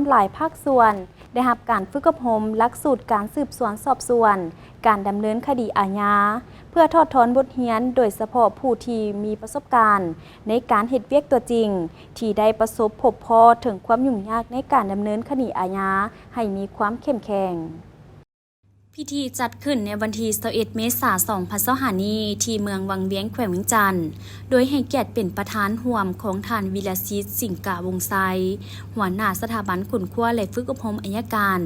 ຫຼາຍພາກສ່ວນໄດ້ຮັບການຝຶກອົບຮົມຫຼັກສູດການສືບສວນສອບສວນ, ການດຳເນີນຄະດີອາຍາ ເພື່ອຖອດຖອນບົດຮຽນ, ໂດຍສະເພາະຜູ້ທີ່ມີປະສົບການໃນການເຮັດວຽກຕົວຈິງ ທີ່ໄດ້ປະສົບພົບພໍ້ເຖິງຄວາມຫຍຸ້ງຍາກໃນການດຳເນີນຄະດີອາຍາໃຫ້ມີຄວາມເຂັ້ມແຂງ. ພິທີຈັດຂຶ້ນໃນວັນທີຊາວເອັດ ເມສາ ສອງພັນຊາວຫ້ານີ້ ທີ່ເມືອງວັງວຽງ ແຂວງວຽງຈັນ, ໂດຍໃຫ້ກຽດເປັນປະທານຮ່ວມຂອງທ່ານ ວິລະສິດ ສິງກາວົງໄຊ, ຫົວໜ້າສະຖາບັນຄົ້ນຄວ້າ ແລະ ຝຶກອົບຮົມໄອຍະການ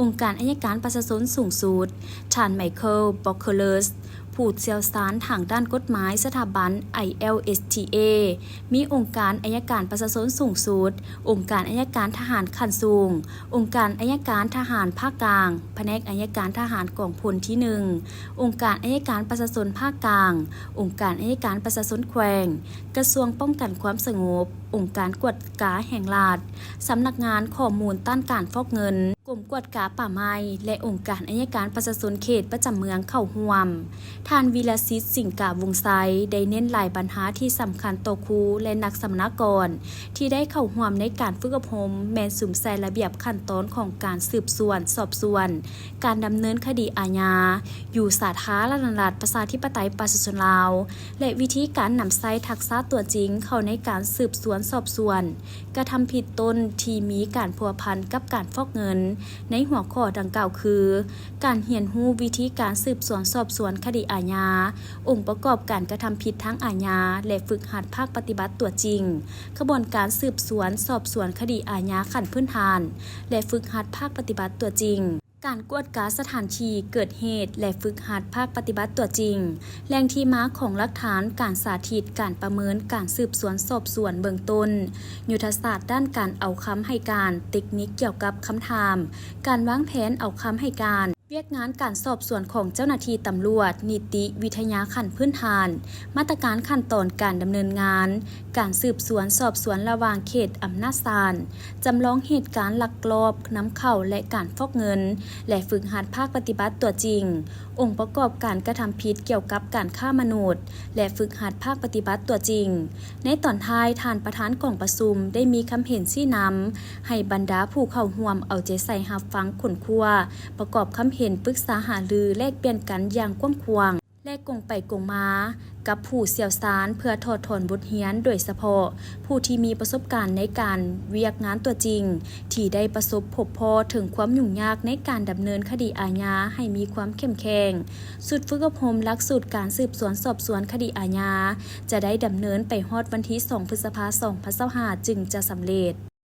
ອົງການໄອຍະການປະຊາຊົນສູງສຸດ, ທ່ານ ໄມເຄິລ ບັອກເຄີເລີສ ຜູ້ຊ່ຽວຊານທາງດ້ານກົດໝາຍສະຖາບັນ ໄອແອລເອສທີເອ, ມີອົງການໄອຍະການປະຊາຊົນສູງສຸດ, ອົງການໄອຍະການທະຫານຂັ້ນສູງ, ອົງການໄອຍະການທະຫານພາກກາງ, ພະແນກໄອຍະການທະຫານກອງພົນທີໜຶ່ງ, ອົງການໄອຍະການປະຊາຊົນພາກກາງ, ອົງການໄອຍະການປະຊາຊົນແຂວງ, ກະຊວງປ້ອງກັນຄວາມສະຫງົບ, ອົງການກວດກາແຫ່ງລັດ, ສຳນັກງານຂໍ້ມູນຕ້ານການຟອກເງິນ, ກົມກວດກາປ່າໄມ້ ແລະ ອົງການໄອຍະການປະຊາຊົນເຂດປະຈຳເມືອງເຂົ້າຮ່ວມ. ທ່ານ ວິລະສິດ ສິງກາວົງໄຊ ໄດ້ເນັ້ນຫຼາຍບັນຫາທີ່ສຳຄັນຕໍ່ຄູ ແລະ ນັກສຳມະນາກອນ ທີ່ໄດ້ເຂົ້າຮ່ວມໃນການຝຶກອົບຮົມ ແມ່ນສຸມໃສ່ລະບຽບຂັ້ນຕອນຂອງການສືບສວນສອບສວນ, ການດຳເນີນຄະດີອາຍາ ຢູ່ສາທາລະນະລັດ ປະຊາທິປະໄຕ ປະຊາຊົນລາວ ແລະ ວິທີການນຳໃຊ້ທັກສະຕົວຈິງເຂົ້າໃນການສືບສວນສອບສວນ ກະທຳຜິດຕົ້ນທີ່ມີການພົວພັນກັບການຟອກເງິນ ໃນຫົວຂໍ້ດັ່ງກ່າວຄື ການຮຽນຮູ້ວິທີການສືບສວນສອບສວນຄະດີອາຍາ, ອົງປະກອບການກະທຳຜິດທາງອາຍາ ແລະ ຝຶກຫັດພາກປະຕິບັດຕົວຈິງ, ຂະບວນການສືບສວນສອບສວນຄະດີອາຍາຂັ້ນພື້ນຖານ ແລະ ຝຶກຫັດພາກປະຕິບັດຕົວຈິງ, ການກວດກາສະຖານທີ່ເກີດເຫດ ແລະ ຝຶກຫັດພາກປະຕິບັດຕົວຈິງ, ແຫຼ່ງທີ່ມາຂອງຫຼັກຖານ, ການສາທິດ, ການປະເມີນ, ການສືບສວນສອບສວນເບື້ອງຕົ້ນ, ຍຸດທະສາດດ້ານການເອົາຄຳໃຫ້ການ, ເຕັກນິກກ່ຽວກັບຄຳຖາມ, ການວາງແຜນເອົາຄຳໃຫ້ການ, ວຽກງານການສອບສວນຂອງເຈົ້າໜ້າທີ່ຕຳຫຼວດ, ນິຕິວິທະຍາຂັ້ນພື້ນຖານ, ມາດຕະການຂັ້ນຕອນການດຳເນີນງານ, ການສືບສວນສອບສວນລະຫວ່າງເຂດອຳນາດສານ, ຈຳລອງເຫດການລັກລອບນຳເຂົ້າ ແລະ ການຟອກເງິນ ແລະ ຝຶກຫັດພາກປະຕິບັດຕົວຈິງ, ອົງປະກອບການກະທຳຜິດກ່ຽວກັບການຄ້າມະນຸດ ແລະ ຝຶກຫັດພາກປະຕິບັດຕົວຈິງ. ໃນຕອນທ້າຍ, ທ່ານປະທານກອງປະຊຸມໄດ້ມີຄຳເຫັນຊີ້ນຳໃຫ້ບັນດາຜູ້ເຂົ້າຮ່ວມເອົາໃຈໃສ່ຮັບຟັງ, ຄົ້ນຄວ້າ, ປະກອບຄຳເຫັນ, ປຶກສາຫາລື, ແລກປ່ຽນກັນຢ່າງກວ້າງຂວາງ ແລະ ກົງໄປກົງມາກັບຜູ້ຊ່ຽວຊານ ເພື່ອຖອດຖອນບົດຮຽນ, ໂດຍສະເພາະຜູ້ທີ່ມີປະສົບການໃນການວຽກງານຕົວຈິງ ທີ່ໄດ້ປະສົບພົບພໍ້ເຖິງຄວາມຫຍຸ້ງຍາກໃນການດຳເນີນຄະດີອາຍາໃຫ້ມີຄວາມເຂັ້ມແຂງ. ຊຸດຝຶກອົບຮົມຫຼັກສູດການສືບສວນສອບສວນຄະດີອາຍາ ຈະໄດ້ດຳເນີນໄປຮອດວັນທີສອງ ພຶດສະພາ ສອງພັນຊາວຫ້າ ຈຶ່ງຈະສຳເລັດ.